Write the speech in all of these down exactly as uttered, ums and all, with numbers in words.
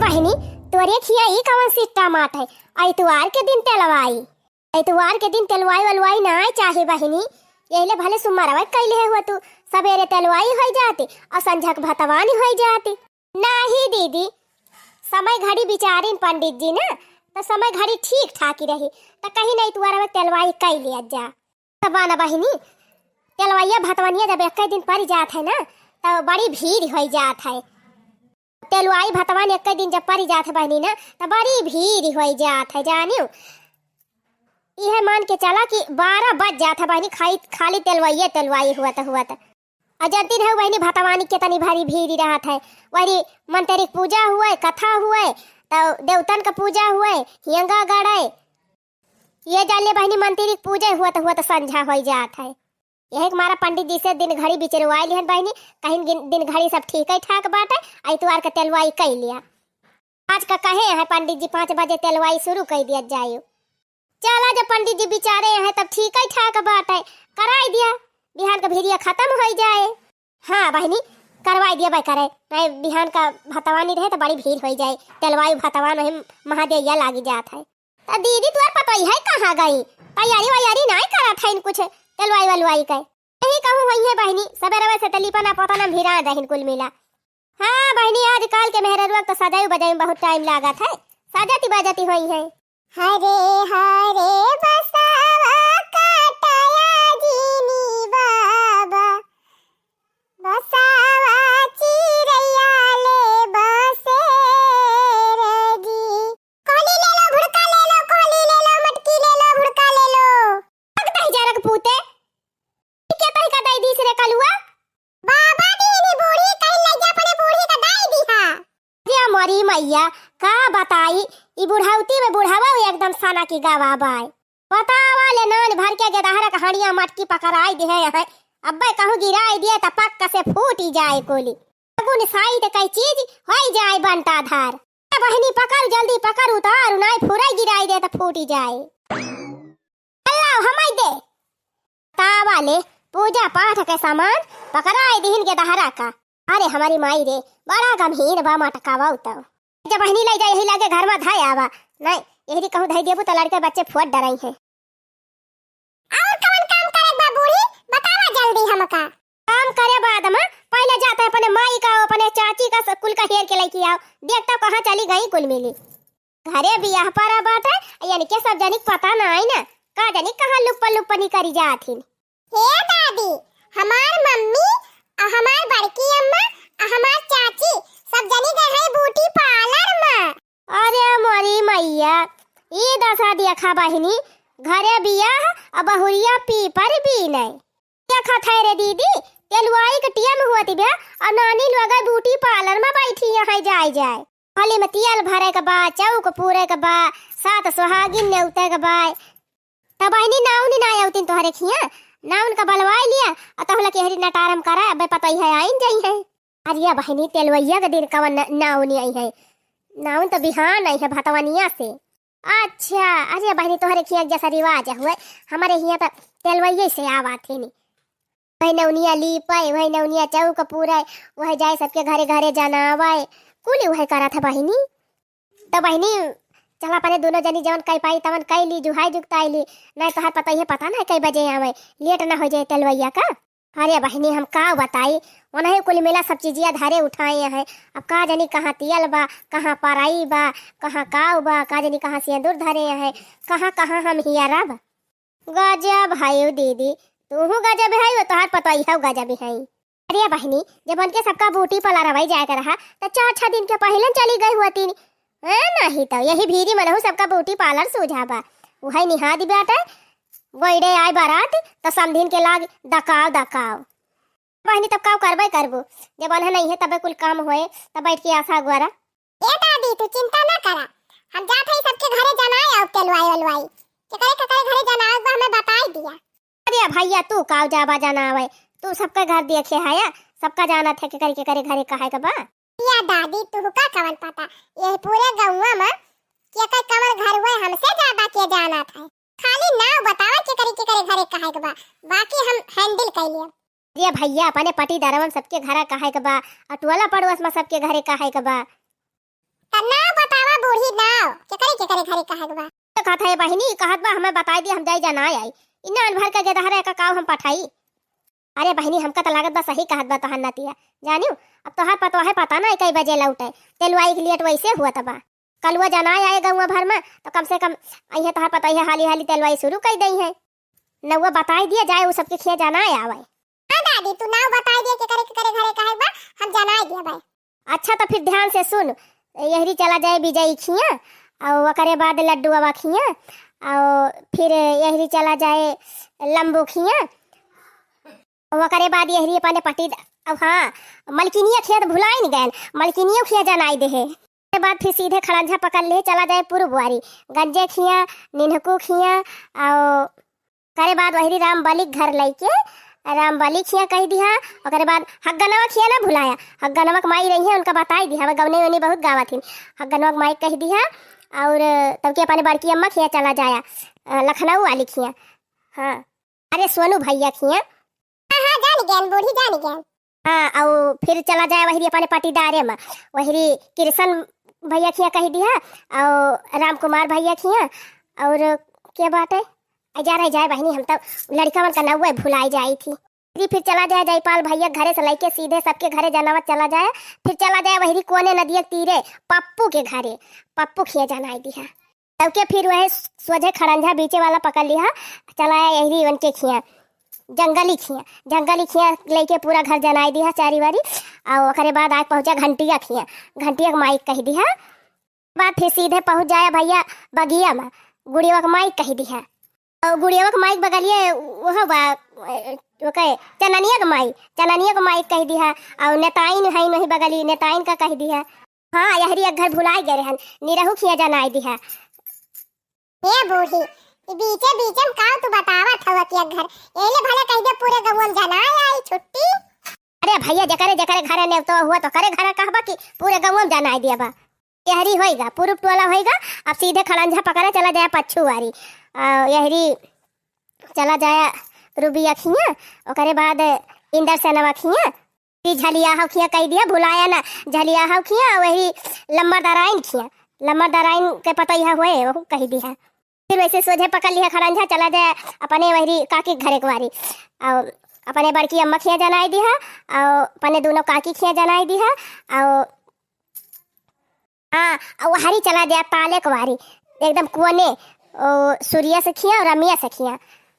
बहिनी, तोरे खिया ई कवन सिट्टा माट है? इतवार के दिन तेलवाई, इतवार के दिन तेलवाई वलवाई नाय चाहे बहिनी। यहिले भले सुम्मरवा कइले हुआ तू, सबेरे तेलवाई होइ जाती और संझक भतवानी होइ जाती। नाही दीदी, समय घड़ी बिचारिन पंडित जी ना, तो समय घड़ी ठीक ठाक ही रही, तो कहीं नहीं इतवार तेलवाई कइ लिया जा। तब ना बहिनी, तेलवइया भतवनिया जब एक दिन परि जात है ना, तो बड़ी भीड़ होइ जात है। तेलवाई भतवन एक दिन जब परि जात है बहिनी ना, तो बड़ी भीड़ होइ जात है, जानियो। इहे मान के चला कि बारह बज जात है बहिनी, खाई, खाली तेलवइये तेलवाई हुअत हुअत। और जानती रहे बहिनी, भतवानी के तनी भारी भीड़ रहत है। वही मंत्री के पूजा हुए, कथा हुए, तो देवतन का पूजा हुए, हियंगा गड़े, ये जान ले बहिनी, मंत्री के पूजा हुअत हुअत संझा होइ जात है। यही के मारा पंडित जी से दिन घड़ी बिचरवाई लिहन बहिनी, कहीं दिन, दिन घड़ी सब ठीक है ठाक बाटे, इतवार के तेलवाई कइ लिया। आज का कहे हैं पंडित जी, पाँच बजे तेलवाई शुरू कइ दिया जाए। चला, जब पंडित जी बिचारे हैं तब ठीक है ठाक बाटे, कराई दिया, बिहान का भीड़िया खत्म होइ जाए। हाँ बहिनी, करवाई दिया भाई करे, नहीं बिहान का भतवानी रहे तो बड़ी भीड़ होइ जाए, तेलवाई भतवान वही महादेव या लागी जात है। तो दीदी, तोर पतोहिया कहाँ गई? तैयारी वैयारी नाय करत हइन कुछ तेलवाई वलवाई के। यही कहूँ होइहैं बहिनी, सबेरवे से तलीपा ना पता ना भिरा दहिन कुल मिला। हाँ बहिनी, आजकल के मेहररुआ के तो सजाई बजाई में बहुत टाइम लागत है, सजती बजती होइहैं। हरे हरे बसवा काटया जीनी बाबा, बसवा चिरैया ले बसेर जी। कोहली ले लो, भुड़का ले लो, कोहली ले लो, मटकी ले लो, भुड़का ले लो। पक दही जरक पूते, के तही का दई दीस रे कलुआ? बाबा दीनी बूढ़ी, कहीं ले जा अपने बूढ़ी का दई दीहा। अरे मोरी मैया, का बताई, ई बुढ़ौती में बुढ़ावा एकदम सना की गवा बाय। बतावा ले, नान भर के गेदहरा का हंडिया मटकी पकड़ाई दिहे हैं। अब्बे कहूँ गिराई दिए त पक्का से फूटी जाए कोली। अगुन साई ते कई चीज होई जाए बंटा धार। ए बहिनी पकड़, जल्दी पकड़, उतार, नाई फुराई गिराई दे त फूटी जाए। अल्लाह हमाई दे। तावा ले, पूजा पाठ के सामान पकड़ाई दिहिन गेदहरा का। अरे हमारी माई रे, बड़ा गंभीर बा मटकावा उताओ। जब बहिनी लाई जा यही लागे घर में धाय आवा। नहीं, यही कहूँ धाई देबू त लड़के बच्चे फुट डराई हैं। और कवन काम करे बा बूढ़ी, बतावा जल्दी हमका। काम करे बाद में पहले जाते अपने माई का, अपने चाची का, सब कुल का हेर के लेके आओ। देखता कहाँ चली गई कुल मिली। घरे बियाह परा बाटे, यानी के सब जनिक पता ना आई ना, का जनिक कहाँ लुप्पा लुप्पा निकरी जाथिन। हे दादी, हमार मम्मी, आ हमार बड़की अम्मा, आ हमार चाची, सब जनी गए हैं ब्यूटी पार्लर में। अरे मोरी मैया, ई दशा देखा बहिनी, घरे बियाह आ बहुरिया पीपर बीने। देखत है रे दीदी, तेलुआई के टियम हुअत बा, और नानी लोग ब्यूटी पार्लर में बैठी हैं जाए जाए। होली में तेल भरे के बा, चौक पूरे के बा, सात सुहागिन नेवते के बा। तब बहिनी नाउन ना आवतिन तोहरे खिया, नाउन का बलवाई लिया, और तहुला के हरी नटारम करा, अबे पतोहिया आइन जाई है। अरे बहिनी, तेलवैया के दिन कवन न-, नाउन आई है? नाउन तो बिहान आई है भतवनिया से। अच्छा, अरे बहिनी, तोहरे खिया जैसा रिवाज हुए, हमारे हिया तो तेलवैया से आवा थे नी। वही नौनिया लीपे, वही नौनिया चौक पूरे, वही जाए सबके घरे घरे जनावे, कुली वही करत है बहिनी। तो बहिनी, चला अपने दोनों जनी जवन कई पाई तवन कई ली, जुहाई जुगताई ली, नहीं तोहर पतोहिया पता ना कई बजे आवे, लेट ना हो जाए तेलवैया का। अरे बहिनी, हम का बताई, उन्हें कुल मिला सब चीजिया धरे उठाए हैं। अब का जानी कहाँ तियल बा, कहाँ पराई बा, कहाँ काव बा, का जानी कहाँ सिंदूर धरे हैं, कहाँ कहाँ हम हियरब। गजब है दीदी, तूहू गजब है, वो तोहार पतोहिया गजब है। अरे बहिनी, जब उनके सबका ब्यूटी पार्लर अवई जाए के रहा, तो चार छह दिन के पहले चली गई हुआ तीन। ए, नहीं तो यही भीरी मनहू सबका ब्यूटी पार्लर सूझा बा। उहई निहाद बाटे, गोइडे आए बारात, तो समधिन के लाग दकाव दकाव। बहिनी, तब काव करबे करबू, जब उन्हें नहीं है तबे कुल काम होए, तब बैठ के आशा गोरा। ए दादी, तू चिंता ना करा, हम जात हई सबके घरे जनाए आउब तेलवाई वलवाई। केकरे केकरे घरे जनाए बा हमें बताई दिया। अरे भैया, तू काव जाबा जनावे, तू सबके घर देखे है या, सबका जानत है केकरे केकरे घरे कहे के बा। या दादी, तू का कवन पता, ये पूरे गौवा में केकर कवन घर हुए हमसे ज्यादा के जानत है। खाली नाव बतावा केकरे केकरे घरे कहे के बा, बाकी हम हैंडल कर लिया। अरे भैया, अपने पटीदारवन सबके घरे कहे के बा, और टोला पड़ोस में सबके घरे कहे के बा। त नाव बतावा बूढ़ी, नाव। केकरे, केकरे घरे कहे के बा? तो कहत है बहिनी, कहत बा, हमें बताई दिया, हम जाई जनाए आई। इन्ना अनभर का गेदहरा का काव हम पठाई। अरे बहिनी, हमका तो लागत बा सही कहत बा तोहार नतिया। जानियो, अब तोहार पतोहे पता ना कई बजे लौटे। तेलवाई के लेट वैसे हुआ तबा। कलुआ जनाए आए गौवा भर में, तो कम से कम अइहे तोहार पतोहे हाली हाली तेलवाई शुरू कई दई है। नौवा बताई दिया जाए, उ सबके खिया जनाए आवे। हाँ दादी, तू नाव बताई दिया केकरे केकरे घरे कहे बा, हम जनाए दिया भाई। अच्छा, तो फिर ध्यान से सुन, यहरी चला जाए विजयी खिया, और ओकरे बाद लड्डू बाबा खिया, और फिर यहरी चला जाए लंबू खिया, और ओकरे बाद यहरी अपने पटी, अब हाँ, मलकिनिया खिया तो भुलाई न गए, मलकिनियो खिया जनाई दे है। ओकरे बाद फिर सीधे खड़ंझा पकड़ ले, चला जाए पूर्व वारी, गंजे खिया, निन्हकू खिया, और ओकरे बाद वहरी राम बलिक घर लइके राम बलिक हियाँ कहि दिहा। ओकरे बाद हग्गनवा खिया ना भुलाया, हग्गनवा के माई रही है, उनका बताई दिहा, गवने वने बहुत गावत हिन। हग्गनवा के माई कहि दिहा, और तब के अपने बड़की अम्मा खिया चला जाया, अ, लखनऊ वाली खिया। हाँ, अरे सोनू भैया खिया। हाँ, हाँ, जान गयन बूढ़ी, जान गयन। हाँ, और फिर चला जाए वहरी अपने पटीदारे में, वहरी किरसन भैया खिया कहि दिहा, और राम कुमार भैया खिया, और के बाटे, आ जा रह जाए बहिनी, हम तो लड़िकवन का नौवे भुलाई जाई थी। फिर, फिर चला जाए जयपाल भैया घरे से लइके सीधे सबके घरे जनावत चला जाए। फिर चला जाए वहरी कोने नदिया के तीरे पप्पू के घरे, पप्पू खिया जनाई दिहा। तब के फिर वह सोझे खड़ंझा बीचे वाला पकड़ लिहा, चला आए यहरी उनके खिया, जंगली खिया, जंगली खिया लइके पूरा घर जनाई दिहा चारी वारी। और ओकरे बाद आके पहुँचा घंटिया खिया, घंटिया के माई कहि दिहा। बाद फिर सीधे पहुँच जाए भैया बगिया में, गुड़िया के माई कहि दिहा। और गुड़िया के माई के बगलिए वह बा, ओके, चननिया के माई, चननिया के माई कहि दिहा। और नेताइन है वही बगली, नेताइन का कहि दिहा। हाँ, यहरी एक घर भुलाई गए रहन, निरहू खिया जनाई दिहा। ए बूढ़ी, ई बीचे बीचे में का तू बतावत हवा कि एक घर, एले भले कहि दे पूरे गौवा में जनाए आई छुट्टी। अरे भैया, जकरे जकरे घरे नेवतो हुआ तो करे घरे कहबा कि पूरे गौवा में जनाए दिया बा। यहरी होइगा, पूरब टोला होइगा, अब सीधे खड़ंझा पकड़े चला जाए पच्छू वारी। आ, यहरी चला जाए रूबिया खिया, ओकरे बाद इंदर सेनवा खिया, फिर झलिया हव खिया कहि दिहा, भुलाया ना, झलिया हव खिया, वही लम्बरदाराइन खिया, लम्बरदाराइन के पतैया हुए, वहू कहि दिहा। फिर वैसे सोझे पकड़ लिहा खड़ंझा, चला जाए अपने वहरी काकी के घरे के वारी, और अपने बड़की अम्मा खिया जनाई दिहा, और अपने दोनों काकी खिया जनाई दिहा, और हाँ, और वहरी चला जाए ताले के वारी, एकदम कोने, ओ, सूर्या से खिया और रमिया से खिया।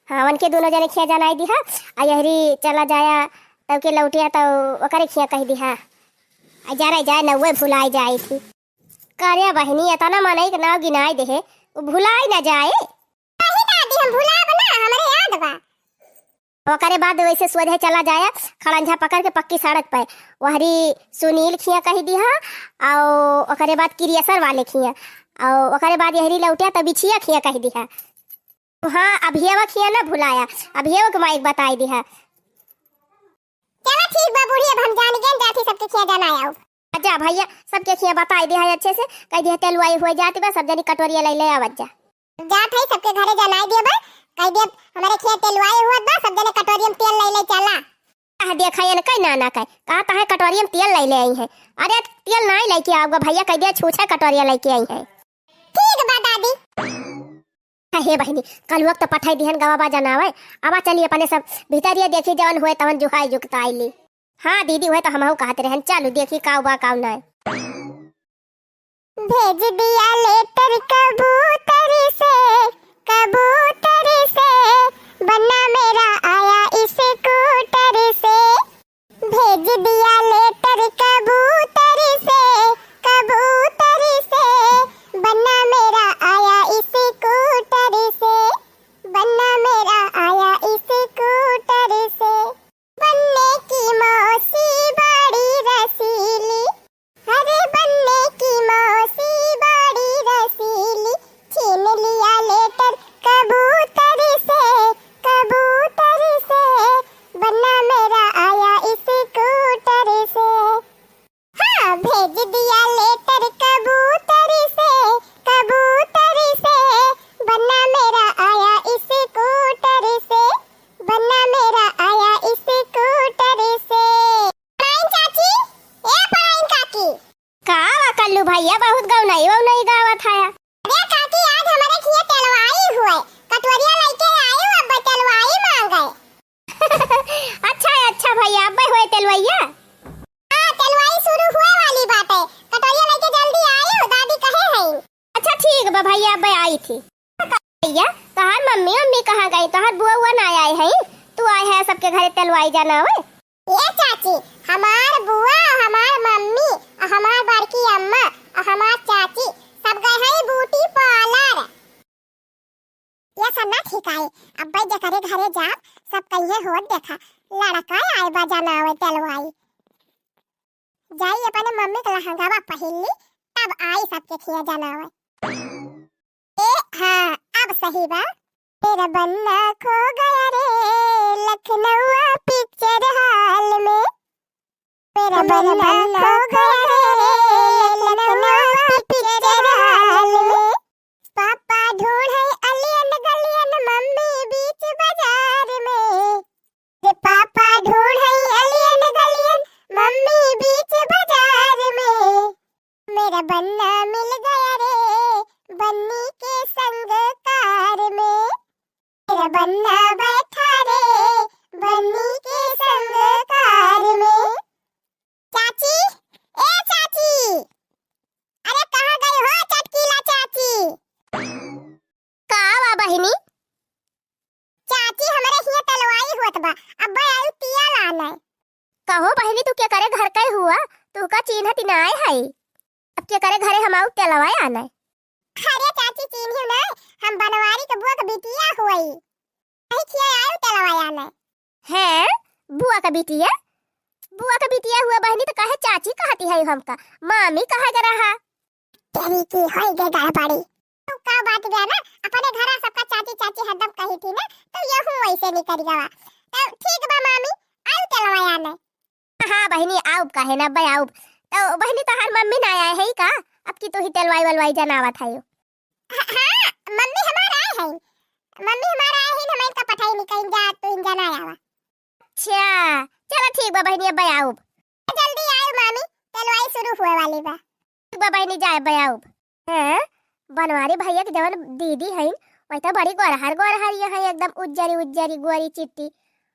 हाँ, उनके दोनों जने खिया जनाई दिहा, आ यहरी चला जाया, तब के लौटिया तो ओकरे खिया कहि दिहा। आ जा रह जाए, नौवे भुलाई जाई थी। करे बहिनी, एतना मनई के नाव गिनाई देहे, उ भुलाई ना जाए। नहीं दादी, हम भुलाब ना, हमरे याद बा। ओकरे बाद वैसे सोझे चला जाया, खड़ंझा पकड़ के पक्की सड़क पे, वहरी सुनील खिया कहि दिहा, और ओकरे बाद किरियसर वाले खिया, और ओकरे बाद यहरी लौटिया तब बिछिया खिया कहि दिहा। हाँ, अभियवा खिया ना भुलाया, अभियवा के माइक बताई दिहा। चला ठीक बा बूढ़ी, अब हम जान गए, जाती सबके खिया जाना आओ। अच्छा भैया, सबके खिया बताई दिहा अच्छे से, कहि दिहा तेलवाई हो जाती बा, सब जनी कटोरिया ले ले आवत जा। जात है सबके घरे जनाई दिया बा, कहि दिया हमरे खिया तेलवाई हुआ बा, सब जने कटोरिया में तेल ले ले चला। आह, देखा ये न कई नाना कहे, कहा तहे कटोरिया में तेल ले ले आई है। अरे तेल नहीं लेके आओगा भैया, कहि दिया छूछा कटोरिया लेके आई है। ठीक बा दादी। हे बहिनी, कलुआ के तो पठाई दिहन गवा बा जनावे। आवा चली अपने सब भीतरिया देखी जवन हुए तवन जुहाई जुगताई ली। हाँ दीदी, हुए तो हमहू कहत रहन, चलू देखी काउ बा काउ नाय। भेज दिया लेटर कबूतर से, कबूतर से, बन्ना मेरा आया स्कूटर से। भेज दिया लेटर कबूतर से, कबूतर से, बन्ना मेरा आया स्कूटर से, बन्ना मेरा आया स्कूटर से। बन्ने की मौसी बड़ी रसीली, अरे बन्ने की मौसी बड़ी रसीली, छीन लिया लेटर कबूतर से, कबूतर से, बन्ना मेरा आया स्कूटर से। हाँ, भेज दिया लेटर कबूतर से, कबूतर से, बन्ना मेरा आया स्कूटर से, बन्ना मेरा आया स्कूटर से। पराइन चाची, ए पराइन काकी। का बा लू भइया बहुत गौनई वौनई गावत है। अरे काकी, आज हमरे खिया तेलवाई हुए, कटोरिया लइके आयु, अब तेलवाई मांगे। अच्छा, अच्छा भइया, अब होए तेलवइया। हाँ, तेलवाई शुरू हुए वाली बाटे, कटोरिया लइके जल्दी आयु, दादी कहे हैं। अच्छा ठीक बा भइया, अब आई थी। भइया, तोहार मम्मी उम्मी कहाँ गई? तोहार बुआ उआ ना आए हैं? तू आए है सबके घरे तेलवाई जनावे। ए चाची, हमार बुआ, हमार मम्मी, हमार बड़की अम्मा, हमार चाची, सब गए हैं ब्यूटी पार्लर। ये सन्ना ठीक आए, अब भाई जेकरे घरे जाब, सब कहिए होत देखा, लड़का आए बा जनावे तेलवाई। जाई अपने मम्मी के लहंगावा पहिन ली, तब आई सबके खिया जनावे। ए, हाँ, अब सही बा। मेरा बन्ना खो गया रे लखनऊ पिक्चर हॉल में। मेरा बन्ना खो गया रे लखनऊ पिक्चर हॉल में। पापा ढूंढे अलियन गलियन मम्मी बीच बाजार में। रे पापा ढूंढे अलियन गलियन मम्मी बीच बाजार में। मेरा बन्ना मिल गया रे बन्नी के संग कार में। मेरा बन्ना बैठा रे बन्नी के संग कार में। चाची, ए चाची, अरे कहाँ गई हो चटकीला चाची? का बा बहिनी? चाची, हमरे हियां तेलवाई होत बा, अब्बे आयु तिया लाने। कहो बहिनी, तू केकरे घर के हुआ? तू का चीन्हत नाय है। अब केकरे घरे हम आउ तेलवाई आने? अरे चाची, चीन्हियो नाय, हम बनवारी के बुआ के बिटिया हुई। वही खिया आयु तेलवाई आने। हैं? बुआ के बिटिया? बुआ के बिटिया हुआ बहिनी, तो काहे चाची कहती है हमका? मामी कहा के रहा। तेरी की होई गे गड़बड़ी। तू का बात बे ना, अपने घरा सबका चाची चाची हरदम कही थी ना, तो यहू वैसे निकल गवा। तो ठीक बा मामी, आउ तेलवाई आने। हाँ बहिनी, आउब काहे ना बे, आउब। तो बहिनी, तोहार मम्मी ना आए है का? अब की तू ही तेलवाई वलवाई जनावत है। हाँ, हाँ, मम्मी हमार आए हैं, मम्मी हमार आए हैं, हम इनका पठाई नहीं कहीं जा, तू इन जना आवा। अच्छा, चलो ठीक बा बहिनी, अब आउब। जल्दी आयु मामी, तेलवाई शुरू हुए वाली बा। ठीक बा बहिनी, जाए बे आउब। हैं, बनवारी भैया के जवन दीदी हईन, वही तो बड़ी गोरहर गोरहर ये है, एकदम उज्जरी उज्जरी गोरी चिट्टी।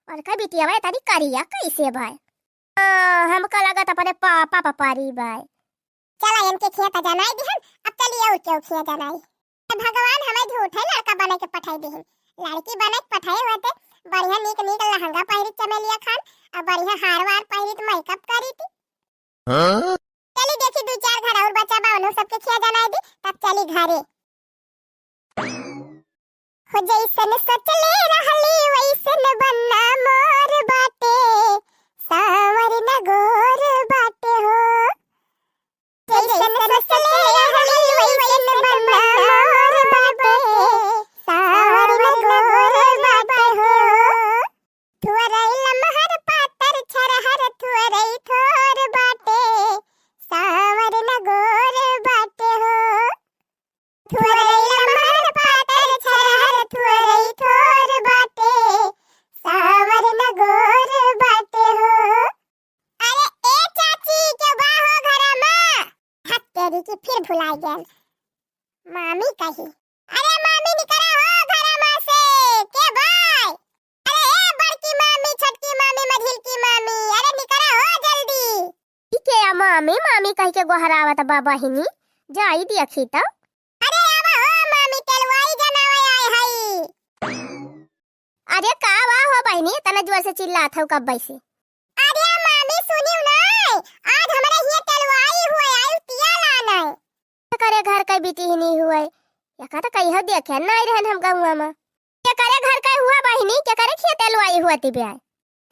और का बिटिया बा तनी करिया कैसे भाई? आ, हमका लगत अपने पापा पपारी बाय। चला इनके खिया त जनाई दिहन, अब चलिए और क्यों खिया जनाई। ए भगवान, हमें झूठे लड़का बने के पठाई दिहिन। लड़की बने के पठाए होते, बढ़िया नीक नीक लहंगा पहिरी चमेलिया खान, और बढ़िया हार वार पहिरी त मेकअप करी थी। हाँ? चली देखी, दो चार घर और बचा बा, उन्हों सबके खिया जनाई दी, तब चली घरे। हो जैसन सोचले रहली वैसन बन्ना मोर बाटे, साँवर न गोर बाटे हो। जैसन सोचले रहली वैसन बन्ना मोर बाटे, साँवर न गोर बाटे हो। थुअरई लमहर पातर छरहर थुअरई थोर बाटे, साँवर न गोर बाटे हो। थुअरई लमहर पातर छरहर थुअरई थोर बाटे, साँवर न गोर बाटे हो। अरे ए चाची, के बा हो घरा मा? हत्तेरी की फिर भुलाई गैल। मामी कही, अरे मामी निकरा हो घरा मा से, के बाय? अरे ए बड़की मामी, छोटकी मामी, मझिलकी मामी, अरे निकरा हो जल्दी। ई के आ मामी, मामी कह के गोहरावत बा बहिनी, जाई देखी त। अरे आवा हो मामी, तेलवाई जनावे आए हई। अरे का बा हो बहिनी, इतना जोर से चिल्लात हौ कब से? अरे मामी सुनियो ना, आज हमरे हिया तेलवाई हुए आयु तिया लाने। करे घर के बिटिहनी हुए, एका त कहियो देखे नाई रहन हम गौवा मा। केकरे घर के हुआ बहिनी, केकरे खिया तेलवाई हुआ तिबे आए?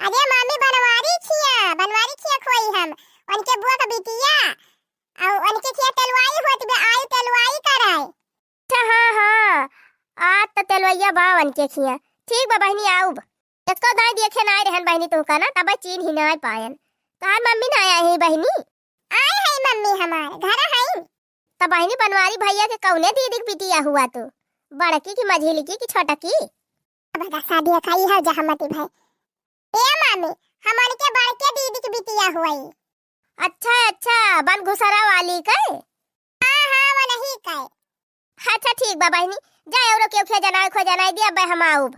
अरे मामी बनवारी खिया, बनवारी खिया खोई हम, उनके बुआ का बिटिया, और उनके खिया तेलवाई हुआ तिबे आयु तेलवाई कराए। अच्छा, हाँ, हाँ, आज त तेलवैया बा उनके खिया। ठीक बा बहिनी, आउब। एको दाई देखे नाई रहन बहिनी तुहका ना, तब चीन्ही नाई पायन। तोहार मम्मी ना आए है बहिनी? आए है मम्मी हमार, घर है। त बहिनी बनवारी भैया के कौने दीदी के बिटिया हुआ तू? बड़की की मझिलकी की छोटकी? अब का शादी खाई है जहमती भाई। ए मामी, हम उनके बड़के दीदी के बिटिया हुई। अच्छा, अच्छा, बन घुसरा वाली के? अच्छा ठीक बा बहिनी, जा औरो केहू के जनाए खो जनाए दिया, अब्बे हम आउब।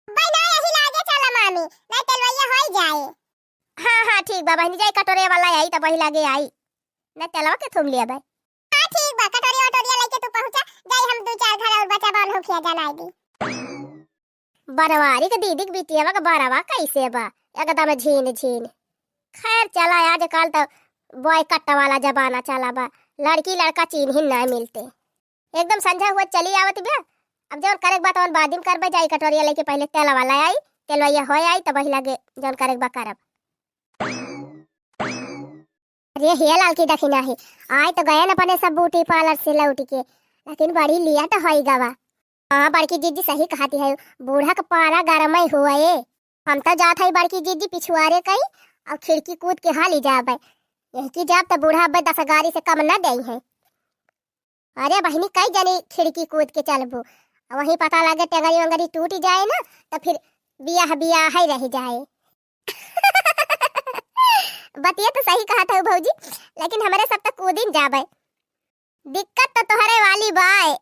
अब्बे ना, यही लागे चला मामी, ना तेलवैया होई जाए। हाँ हाँ ठीक बा बहिनी, जाई कटोरे वाला आई तब वही लागे आई, ना तेलवा के थूम लिया भाई। हाँ ठीक बा, कटोरिया वटोरिया लेके तू पहुँचा, जाई हम दू चार घर और बचा बा उन्हों के जनाए दी। बनवारी के दीदी के बिटिया के बरवा कैसे बा? एकदम झीन झीन। खैर चला, आजकल तो बॉयकट वाला जमाना चला बा, लड़की लड़का चीन्हिन ना मिलते। एकदम संझा हुआ चली आवत बा। अब जौन करे के बा तौन बाद में करबे, जाई कटोरिया लेके पहले तेलवा ले आई, तेलवैया होए आई तब वही लगे जौन करे के बा करब। अरे हे लाल की दखिना है, आए तो गए न अपने सब ब्यूटी पार्लर से लौट के, लेकिन बड़ी लिया तो होई गवा। हाँ बड़की जीजी सही कहती है, बूढ़ा के पारा गरम ही हुआ है। हम तो जात है बड़की जीजी पिछुआरे कई और खिड़की कूद के हाली जाबे, यही की जाब तो बूढ़ा अब्बे दस गारी से कम न दे है। अरे बहिनी, कई जनी खिड़की कूद के चलबू, आ वहीं पता लगे टेंगरी वेंगरी टूट जाए ना, तो फिर बियाह बियाह ही रह जाए। बतिया तो सही कहत हऊ भौजी, लेकिन हमरे सब तो कूदिन जाबे। दिक्कत तो तोहरे वाली बाय।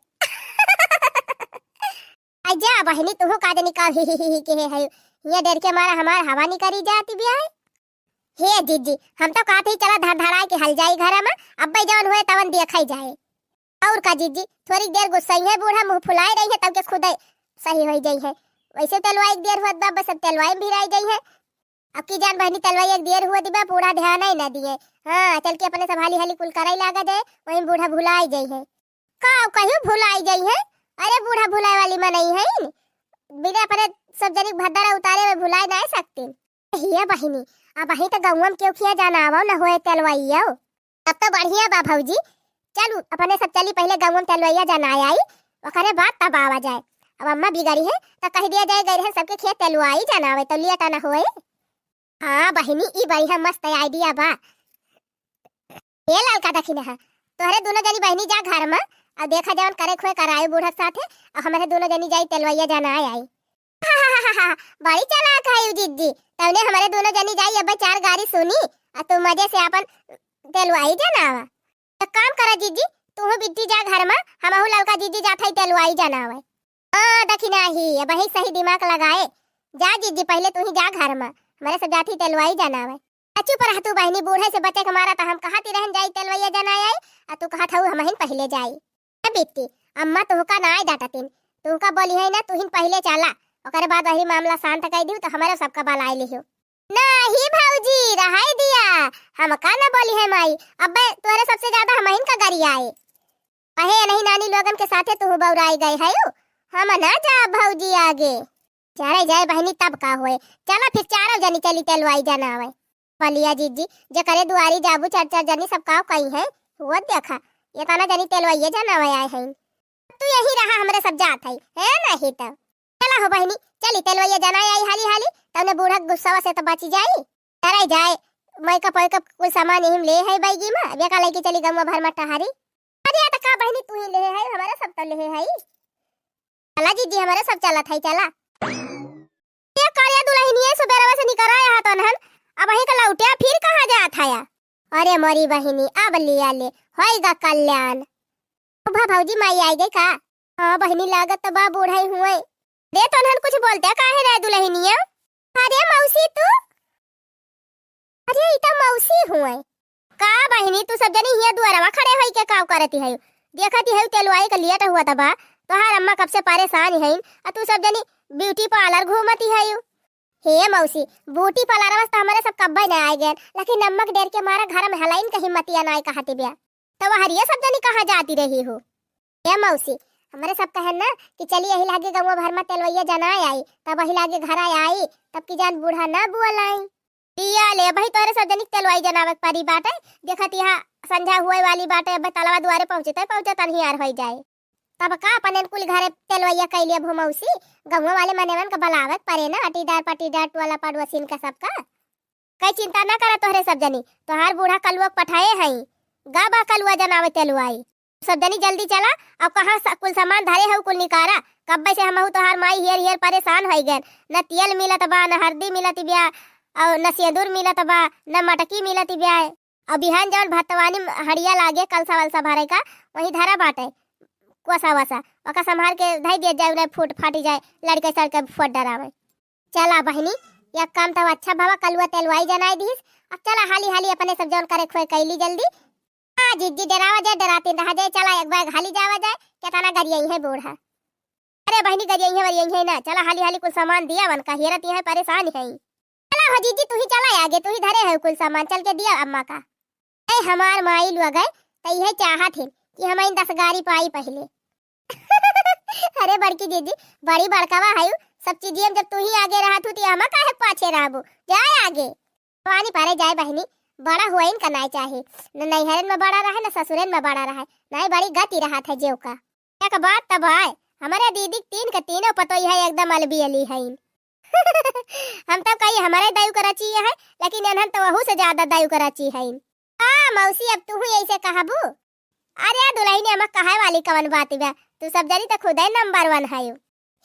आ जा बहिनी, तुहू का जनी का ही ही ही ही के है, ये डर के मारा हमार हवा निकरी जाती बियाह। हे जीजी, हम तो कहत ही चला धड़ धड़ाए के हल जाई घर में, अब्बे जवन हुए तवन देखई जाए। और का जीजी, थोड़ी देर गुस्साई है बूढ़ा, मुंह फुलाए रही है, तब के खुदे सही होई जाई है। वैसे तेलवाई एक देर हुआ बा, बस अब तेलवाई में भिराई जाई है। अब की जान बहनी, तेलवाई एक देर हुआ दिबा, बूढ़ा ध्यान ही ना दिए। हाँ, चल के अपने सब हाली हाली कुल कराई लागा जाए, वहीं बूढ़ा भुलाई जाई है। का कहियो भुलाई जाई है? अरे बूढ़ा भुलाए वाली मनई है, बिना अपने सब जनी भद्दरा उतारे में भुलाए ना सकती। हिया बहिनी, अब अही त गौवा में केहू खिया जाना आवो न होए तेलवाइयो। तब तो बढ़िया बा भौजी, चलू अपने सब चली पहले गौवा में तेलवाइया जाना आई, ओकरे बाद तब आवा जाए। अब अम्मा बिगड़ी है त कह दिया जाए गई रहन सबके खेत तेलवाई जाना आवे तो लिया टाना होए। हाँ बहिनी, ई बढ़िया मस्त आइडिया बा। ए ललका दखिनहा, तोहरे दोनों जनी बहिनी जा घर में, और देखा जवन करे खोए कराए बूढ़ा के साथे, और हमारे दोनों जनी जाई तेलवैया जाना आई। बड़ी चालाक है यू जिज्जी, तवने हमारे दोनों जनी जाई अब चार गारी सुनी, और तू मजे से अपन तेलवाई जाना आवा। तो काम करा जिज्जी, तू बिट्टी जा घर में, हमहू ललका जिज्जी जात है तेलवाई जाना आवे। हाँ, दखिनही, अबही सही दिमाग लगाए। जा जिज्जी, पहिले तू ही जा घर में, हमरे सब जात ही तेलवाई जाना आवे। आ चुप रह तू बहिनी, बूढ़े से बचे के मारा त हम कहत ही रहन जाई तेलवैया जाना आई, आ तू कहत हऊ हमहिन पहिले जाई। ए बिट्टी, अम्मा तुहका ना आए डांटतिन, तुहका बोली है ना, तुहिन पहिले चला, ओकरे बाद वही मामला शांत कर दियो तो हमारे सबका बलाए लियो। नहीं भौजी, रहाई दिया, हमका ना बोली है माई, अब्बे तोहरे सबसे ज्यादा हमहिन का गरियाए। अहे नहीं नानी लोगन के साथे तू बौराई गए है, हम ना जा भौजी आगे। चले जाए बहिनी, तब का होए, चला फिर चारों जनी चली तेलवाई जाना आवे। बलिया जिज्जी, जेकरे दुआरी जाबू चार चार जनी सब काव कही है, वो देखा, ये तना जनी तेलवाइये जाना आवे आए हैं। तू यही रहा, हमरे सब जात है, है नहीं तो। चला हो बहिनी, चली तेलवैया जाना आई हाली हाली, तउने बूढ़ा के गुस्सावा से तो बची जाई। चले जाए, मेकअप वेकअप कुल सामान यही में ले है बैगी में, अब एका लेके चली गौवा भर में टहारी। अरे, या त का बहिनी तू ही लेहे है, हमारा सब तो लेहे है। चला जिज्जी, हमारा सब चलत है, चला। ये करिया दुलहिनिया सुबेरवा से निकरा है तनहन, अबही का लौटिया फिर कहाँ जात है? अरे मोरी बहिनी, अब लिया ले, होई गा कल्याण। ओ भा भौजी, माई आई गई का? हाँ बहिनी, लागत तो बा बूढ़ा ही हुए। दे तनहन कुछ बोलते काहे रे दुलहिनिया? अरे मौसी तू? अरे, ई त मौसी हुए। का बहिनी, तू सब जनी हिया दुआरवा खड़े होई के काव करती है? देखती है तेलवाई के लियट हुआ तबा, तोहार अम्मा कब से परेशान है, आ तू सब जनी ब्यूटी पार्लर घूमती है। हे मौसी, ब्यूटी पार्लर बस तो हमारे सब कब्बे ना आए गए, लेकिन अम्मा के डर के मारा घर में हलाइन के हिम्मतिया ना आए कहती बिया। तब हरिया सब जनी कहाँ जाती रही हो? ए मौसी, हमरे सब कहन ना कि चली यही लागे गौवा भर में तेलवैया जनाए आई, तब वही लागे घर आई, तब की जान बूढ़ा ना बुअल आई। पिया ले, अबही तोहरे सब जनी के तेलवाई जनावे के परी बाटे। देखत यहाँ संझा हुए वाली बाटे, अब तलवा दुआरे पहुँचते पहुँचत अन्हियार होई जाए। तब का अपन कुल घरे तेलवैया कैले अब हो मौसी, गौवा वाले मनेवन का बलावे के परे ना, अटीदार पटीदार टोला पड़ोसिन का सबका। कई चिंता ना करा तोहरे सब जनी, तोहार बूढ़ा कलुआ के पठाए हई, गा बा कलुआ जनावे तेलवाई। सब जनी जल्दी चला, अब कहाँ सा-, कुल सामान धरे हऊ कुल निकारा, कब्बे से हमहू तोहार माई हियर हियर परेशान होई गए, न तेल मिलत बा, न हरदी मिलत बिया, और न सेंदूर मिलत बा, न मटकी मिलत बिया। अब बिहान जौन भतवानी हड़िया लागे कलसा वलसा भरे का, वही धरा बाटे, कोसा वसा, ओका संभार के धई दिया जाए, उन्हें फूट फाटी जाए, लड़के सड़के फुआ डरावे। चला बहिनी, एक काम तो अच्छा भवा, कलुआ तेलवाई जनाई दिहिस। अब चला हाली हाली अपने सब जौन करे खोए कैली जल्दी। हाँ जिज्जी, डरावा जाए, डरातीन रहा जाए, चला एक बार हाली जावा जाए, केतना गरियइहैं बूढ़ा। अरे बहिनी, गरियइहैं वरियइहैं ना, चला हाली हाली कुल सामान दिया वन का, हेरत हैं परेशान हैं। चला हो जिज्जी, तू ही चला आगे, तू ही धरे है कुल सामान, चल के दिया अम्मा का। ए हमार माई लोग है, त इहे चाहत है कि हम इन दस गारी पाई पहिले। अरे बड़की जिज्जी, बड़ी बड़कावा है, सब चीजियन जब तू ही आगे रहत हू, त हम काहे पाछे रहबू? जाए आगे। पानी परे जाए बहिनी, बड़ा हुआइन का नाई चाही, न नैहरन में बड़ा रहे, न ससुरन में बड़ा रहे, नाई बड़ी गति रहत है जेव का। एक बात तब है, हमरे दीदी के तीन के तीनों पतोई है एकदम अलबी अली हईन। हम तब कही हमरे दायु के रची है, लेकिन एनहन तो वहू से ज्यादा दायु के रची हईन। आ मौसी, अब तू ही ऐसे कहबू? अरे दुल्हन, एमा कहे वाली कवन बात बा, तू सब जनी तो खुदे नंबर वन है।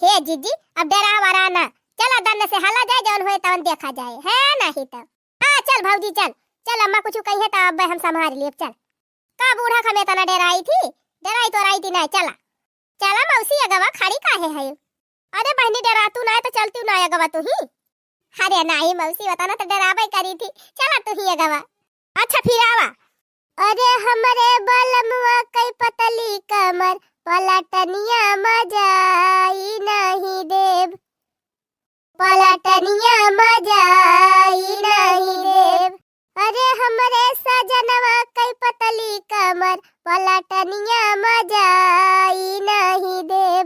हे जिज्जी, अब डरा वरा ना, चला दन्न से हला जाए, जौन होए तवन देखा जाए, है नहीं तब। हाँ चल भौजी चल, चल अम्मा कुछ कही है तो अब हम संभाल लेब, चल। का बूढ़ा खमे तना डराई थी, डराई तो राई थी नहीं, चला। चला मौसी, अगवा खड़ी काहे है? अरे बहिनी, डरातू नाय तो चलतू नाय अगवा तुही। अरे नाही मौसी, वतना तो डराबे करी थी, चला तुही अगवा। अच्छा फिर आवा। अरे हमरे बलमुआ कई पतली कमर, पलटनिया मजाई नहीं देब, पलटनिया मजाई नहीं देब। अरे हमरे सजनवा कई पतली कमर, पलटनिया मजाई नहीं देब।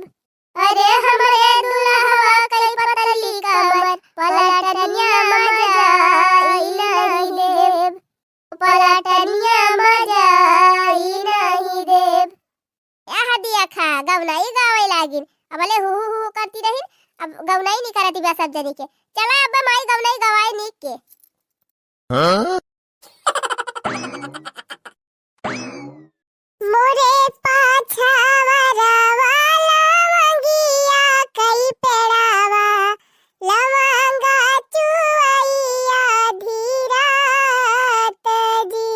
अरे हमरे दुल्हवा कई पतली कमर, पलटनिया मजाई नहीं देब, पलटनिया मजाई नहीं देब। यह दिया खा, गवनाई गावे लागिन। अब ले हु हु हु करती रहिन, अब गवनाई नहीं करती बा सब जनी के। चला अब माई गवनाई गवाए नीक के। हाँ? मोरे पाछावरवा लवंगिया कई पेड़ावा, लवंगा चुवैया धीरात जी।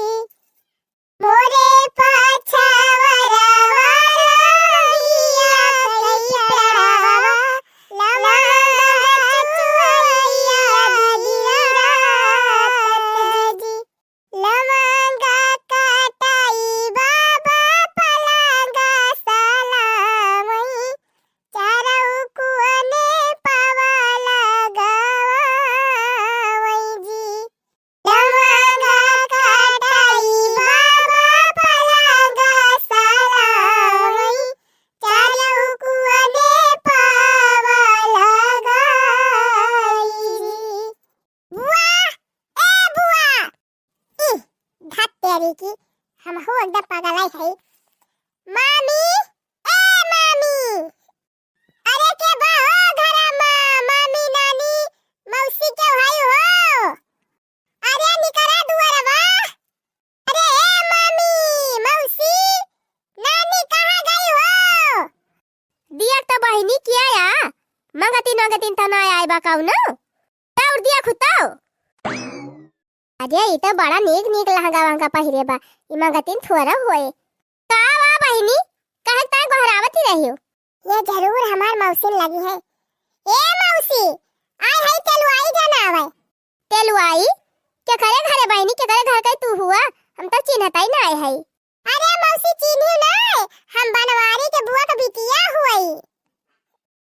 मोरे पाछावरवा लवंगिया कई पेड़ावा, लवंगा चुवैया धीरात जी। लवंगा काटाई बाबा पलंगा सलामई, चारऊ कुअने पावा लगावई जी। लवंगा काटाई बाबा पलंगा सलामई, चारऊ कुअने पावा लगाई जी। बुआ, ए बुआ, ई, धत तेरी की, हमहू एकदम पगलाई है। मामी, ए मामी, अरे के बा हो घरा मा, मामी, नानी, मौसी के भाई हो? अरे निकरा दुआरवा। अरे ए मामी, मौसी, नानी कहाँ गई हो? दिया तो बहिनी किया या? मंगतिन मंगतिन तो ना आए बा कौनो? दौड़ दिया खुताओ। अरे, ई तो बड़ा नीक नीक लहंगा वहंगा पहिरे बा, ई मंगतिन थोड़ा होए। का बा बहिनी, काहे ताई गोहरावत ही रही हो? ये जरूर हमार मौसिन लगी है। ए मौसी, आए है तेलुआई जनावे। तेलुआई? केकरे घरे बहिनी, केकरे घर के तू हुआ? हम तो चिन्हत ही ना आए है। अरे मौसी, चिन्हियो ना, हम बनवारी के बुआ के बिटिया हुई।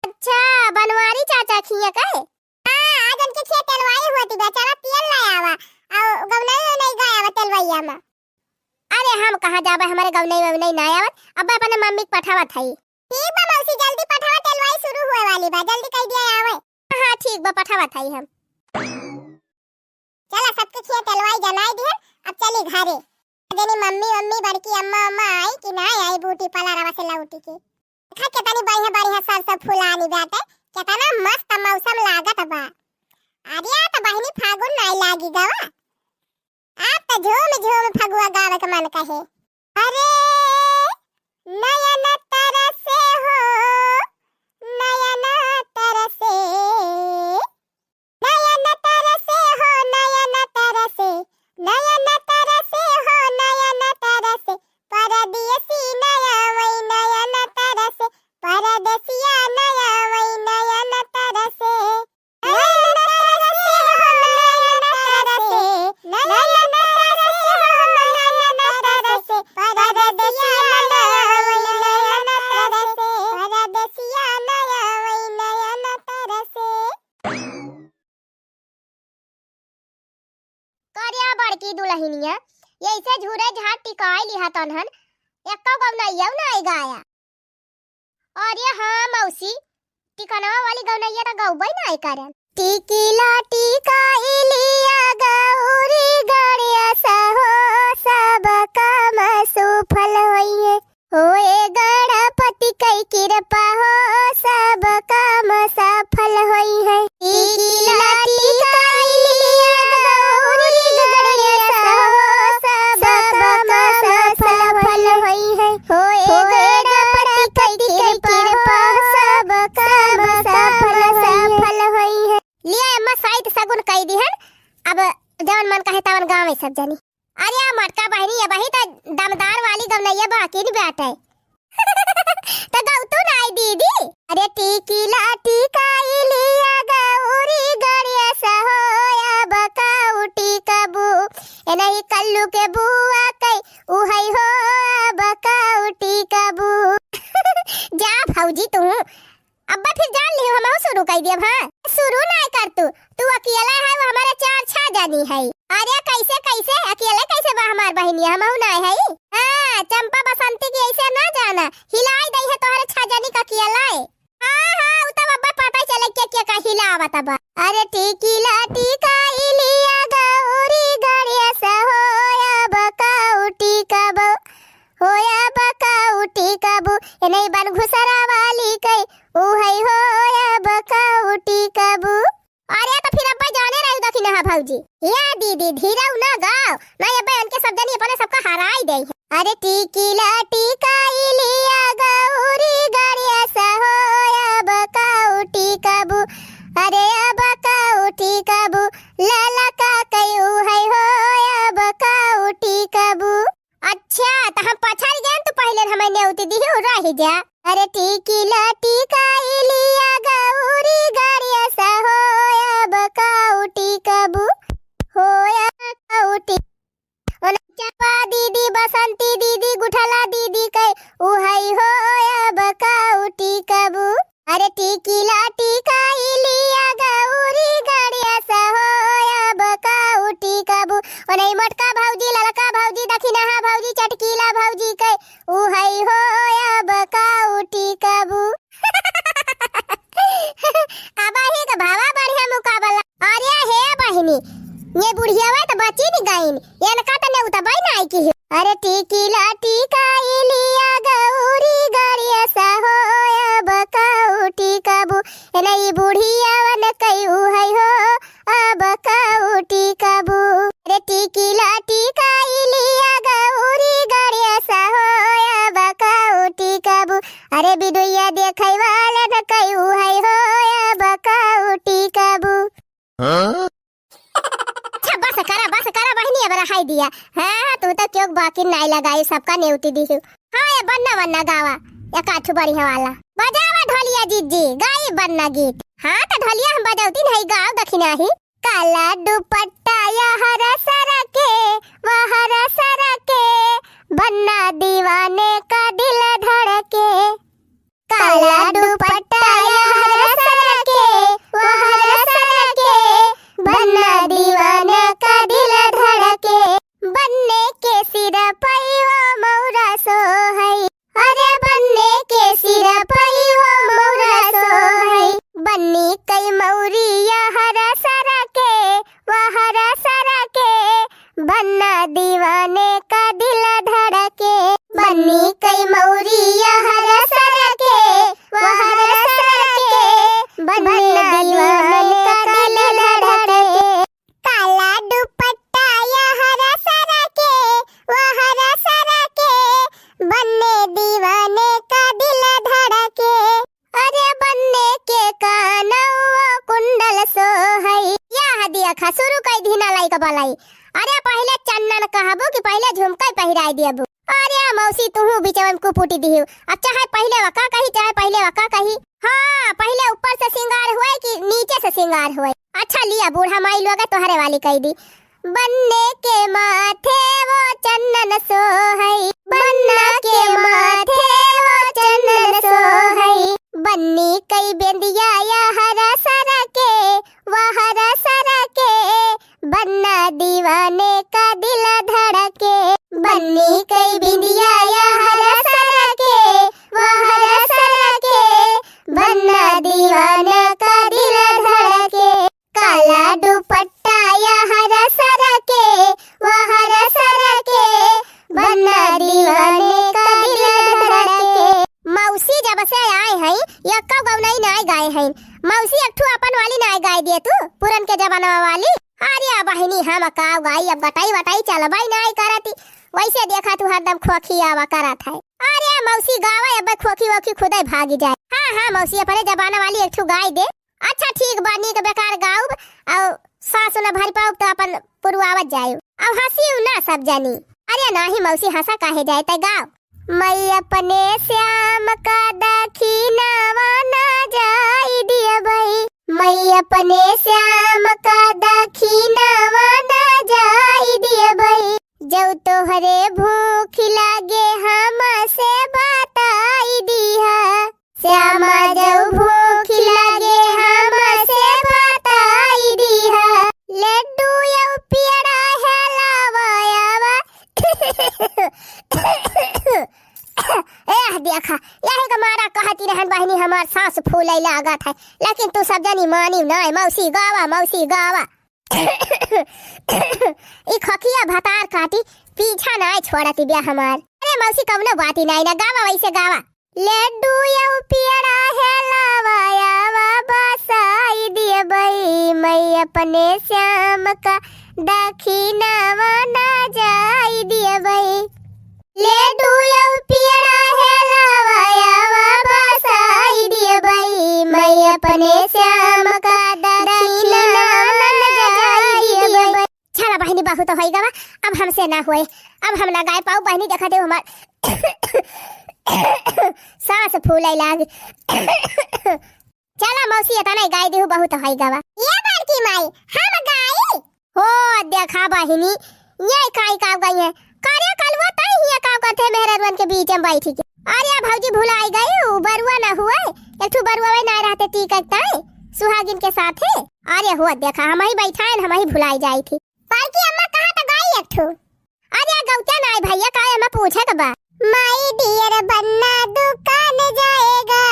अच्छा, बनवारी चाचा खिया कहे? हाँ, आज उनके खेत तेलवाई हुआ थी, बेचारा तेल ले आवा, और गवनई नहीं गया आवा तेलवैया में। अरे हम कहाँ जाबे, हमारे गवनई ववनई ना आवत, अब अपने मम्मी के पठावत हई। ठीक बा मौसी, जल्दी पठावा, तेलवाई शुरू हुए वाली बा, जल्दी कह दिया आवे। हाँ ठीक बा, पठावत हई हम। चला सबके खिया तेलवाई जनाई दिहन, अब चली घरे। जनी मम्मी, मम्मी, बड़की अम्मा, अम्मा आई कि ना आई ब्यूटी पार्लरवा से लौटी के। देखा केतनी बढ़िया बढ़िया सरसों फुलानी बाटे, केतना मस्त मौसम लागत बा। अरे आ त बहिनी फागुन नाई लागी गवा, आप त झूम झूम फगुआ गावे के मन कहे। अरे नयन तरसे हो, नयन तरसे, नयन तरसे हो, नयन तरसे, नयन तरसे हो, नयन तरसे, परदेसी नया वही नयन लिहा तनहन, एक्को गवनइया नाई गाया। अरे हाँ मौसी, टिकनवा वाली गवनइया त गउबइ नाई करन। टिकिला टिकाइलिया गौरी गणेश हो, सब काम सुफल होइहैं। होए गणपति कइ किरपा हो, सब काम सफल होइहैं। टिकिला टिकाइलिया गौरी गणेश हो, सब काम सफल होइहैं। होए गणपति कइ किरपा हो, सब काम सफल होइहैं। लिया अम्मा, साइत सगुन कइ दिहन, अब जवन मन कहे तवन गावे सब जनी। अरे आ मोटका बहिनी, अबही त दमदार वाली गवनइया बाकी न बाटे। त गउ तू नाई दीदी। अरे टिकिला टिकाइलिया गौरी गणेश हो, अब काउ टिकबू, एनही कल्लू के बुआ कइ उहइ हो, अब काउ टिकबू। जा भौजी तू, अब्बा फिर जान लिहू, हमहू सुरू कइ दियब, हाँ? सुरू नाई कर तू, तू अकेला है, वो हमारे चार छह जनी है। अरे कइसे, कइसे? अकेले कइसे बा हमार बहिनिया, हमहू नाई है। हाँ, चंपा बसंती की अइसे ना जाना, हिलाइ दइहैं तोहरे छह जनी का अकेला है। हाँ, हाँ, उ तब अब्बा पता चले के, के का हिलावत बा। अरे टिकिला टिकाइलिया गौरी गणेश हो, अब काउ टिकबू, हो अब काउ टिकबू, एनही बन घुसरा वाली कइ उहइ हो, अब काउ टिकबू। अरे त फिर अब्बा जाने रही दखिनहा भौजी। या दीदी, धीरउ ना गाव, नाहीं अब्बा एनके सब जनी अपने सबका हराइ देइहैं। अरे टिकिला टिकाइलिया गौरी गणेश हो, अब काउ टिकबू, अरे अब काउ टिकबू, ललका कइ उहइ हो, अब काउ टिकबू। अच्छा, त हम पछारि गएन, तू पहिले हमइ नेउती दिहू, रहि जा। अरे टिकिला टिकाइलिया गौरी गणेश हो, अब काउ टिकबू, हो अब काउ टिक-, ओने चंपा दीदी, बसंती दीदी, गुठला दीदी कइ उहइ हो, अब काउ टिकबू। अरे टिकिला टिकाइलिया गौरी गणेश हो, अब काउ टिकबू। ओनही मोटका भौजी, ललका भौजी, दखिनहा भौजी, चटकीला भौजी कइ उहइ हो, अब काउ टिकबू। अबही के भवा बढ़िया मुकाबला। अरे हे बहिनी, ये बुढ़ियावा त बची न गइन, एनका त नेउतबइ नाई किहे। अरे टिकिला टिकाइलिया गौरी गणेश हो, अब काउ टिकबू, एनही बुढ़ियावन कइ उहइ हो, अब काउ टिकबू। अरे टिकिला टिकाइलिया गौरी गणेश हो, अब काउ टिकबू, अरे बिदुइया देखइ वालन कइ उहइ हो, अब काउ टिकबू। हाँ? अच्छा, बस करा, बस करा बहिनी, अब रहाई दिया। हाँ, तू त क्यों बाकी नाई लगाई, सबका नेउती दिहू। हाँ, ये बन्ना वन्ना गावा, एक आठू बढ़िया वाला। बजावा ढोलिया जिज्जी, गाई बन्ना गीत। हाँ, त ढोलिया हम बजउती नहीं, गाव दखिनही। काला दुपट्टा यहर सरके, वहर सरके, बन्ना दीवाने का दिल धड़के। काला दुपट्टा यहर सरके, वहर सरके, बन्ना दीवाना का दिल धड़के। बन्ने के सिर पइवो मौरा सोहइ, अरे बन्ने के सिर पइवो मौरा सोहइ। बन्नी कइ मौरी यहर सरके, वहर सरके, बन्ना दीवाने का दिल धड़के। बन्नी कइ मौरी यहर सरके, वहर सरके, बन्ना दीवाने का दिल धड़के। काला दुपट्टा यहर सरके, वहर सरके, बन्ने दीवाने का दिल धड़के। अरे बन्ने के कानवा कुंडल सोहइ। यह देखा, सुरू कइ दिहिन लइका बलाई। अरे पहिले चन्नन कहबू कि पहिले झुमकइ पहिराइ देबू? अरे मौसी, तुहू बिचवा में कुपुटी दिहू। अब चाहे पहिले वका कही, चाहे पहिले वका कही। हाँ, पहिले ऊपर से सिंगार होए कि नीचे से सिंगार होए? अच्छा लिया, बूढ़ा माई लोगे तोहरे वाली कइ दी। बन्ने के माथे वो चन्नन सोहइ, बन्ना के माथे वो चन्नन सोहइ। बन्नी कइ बेंदिया यहर सरके, वहर सरके, बन्ना दीवाने का दिल धड़के। बन्नी कइ दे तू पुरन के जमाना वाली। अरे बहिनी, हम का गाई, अब गटाई वटाई चलबई नाई करती। वैसे देखा तू हरदम खोखी आवा करत है। अरे मौसी गावा, अब खोखी वोखी खुदे भागी जाए। हाँ हाँ मौसी, अपने जमाना वाली एक ठू गाई दे। अच्छा ठीक बा, नीक बेकार गाउब, अउ सास न भर पाउब त अपन पुरवावत जाइब। अब हंसिउ ना सब जनी। अरे नाही मौसी, हंसा काहे जाए, तै गाव। मई अपने श्याम का दखिनवा ना जाई दियबई, मई अपने श्याम का दखिनवा ना जाई दियबई, जौ तोहरे भूख लागे हमसे बताई दिहा। श्यामा जौ भूख लागे हमसे बताई दिहा। लड्डू यौ पियड़ा हेलावा आवा। एह देखा, यही का मारा कहती रहन बहिनी, हमार सांस फूले लागत है, लेकिन तू सब जनी मानी नाय। मौसी गावा, मौसी गावा। ई खोखिया भतार काटी पीछा नाय छोड़ती बिया हमार। अरे मौसी, कौनो बाती नाय ना, गावा वैसे गावा। लड्डू यौ पियड़ा हेलावा आवा बसाई दियबई, मई अपने श्याम का दखिनवा ना जाई दियबई। लड्डू यौ पियड़ा हेलावा आवा बसाई दियबई, मई अपने श्याम का दखिनवा ना जाई दियबई। चला बहिनी, बहुत होइ गवा, अब हमसे ना होए, अब हम ना गाए पाउब बहिनी, देखा देउ हमार सांस फूले लाग। चला मौसी, एतना गाए देहु, बहुत होइ गवा। ए बड़की माई, हम गाई? हो देखा बहिनी, ये काई का गई है? करे कलुआ, तई हिया का करते मेहररुअन के बीच में बैठी के? अरे भौजी, भुलाई गई, उ बरुआ ना हुए, एक ठू बरुआ वही ना रहते टीका ताई सुहागिन के साथे। अरे हो देखा, हमही बैठाएन, हमही भुलाई जाई थी। बड़की अम्मा, कहा त गाई एक ठू? अरे गौते नाई भैया, का एमा पूछे के बा? My dear बन्ना दुकान जाएगा,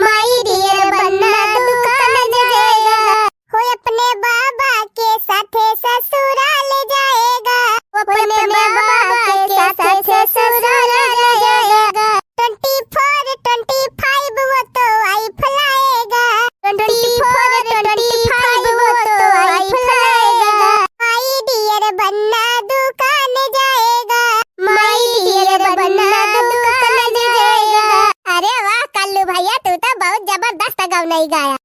my dear बन्ना दुकान जाएगा, हो अपने बाबा के साथे ससुराल जाएगा, हो अपने बाबा के साथे ससुराल जाएगा। Twenty four twenty five वो तो wife लाएगा, twenty four twenty five वो तो wife लाएगा। My dear बन्ना दुकान जाएगा, my dear बन्ना दुकान जाएगा। अरे वाह कल्लू भैया, तू तो बहुत जबरदस्त गवनई गाया।